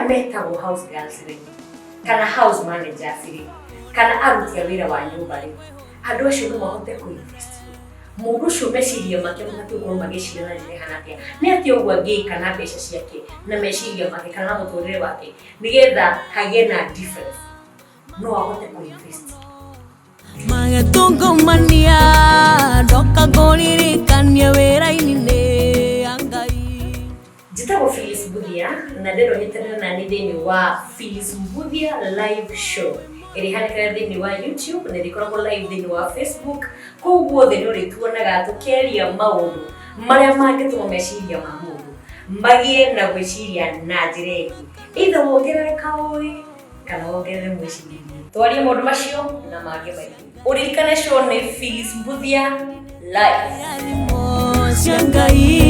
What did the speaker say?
Metagwo house girls rĩ, kana house managers rĩ, kana aruti a wĩra wa nyũmba rĩ, andũ acio no mahote kũ invest mũndũ ũcio. Meciria make mabatiĩ gũkorwo magĩciria na njĩra ĩhana atĩa? Nĩ atĩa ũguo angĩka na mbeca ciake na meciria make kana na mũtũrĩre wake nĩgetha hagĩe na difference, no ahote kũ invest? Magĩtungumania ndoka ngũririkanie wĩra-inĩ nĩ ya Ngai. Njĩtagwo Phyllis Mbuthia na ndĩrenda ũnyitanĩre nani thĩinĩ wa Phyllis Mbuthia Live Show ĩrĩa ĩhanĩkaga thĩinĩ wa YouTube na ĩrĩkoragwo live thĩinĩ wa Facebook. Kũu guothe nĩ ũrĩtuonaga tũkĩaria maũndũ marĩa mangĩtũma meciria ma mũndũ magĩe na gwĩciria na njĩra ĩngĩ, either wongerere kaũgĩ kana wongerere mwĩcirĩrie. Twarie maũndũ macio na mangĩ maingĩ. Ũririkane, show nĩ Phyllis Mbuthia Live. Irathimo cia Ngai.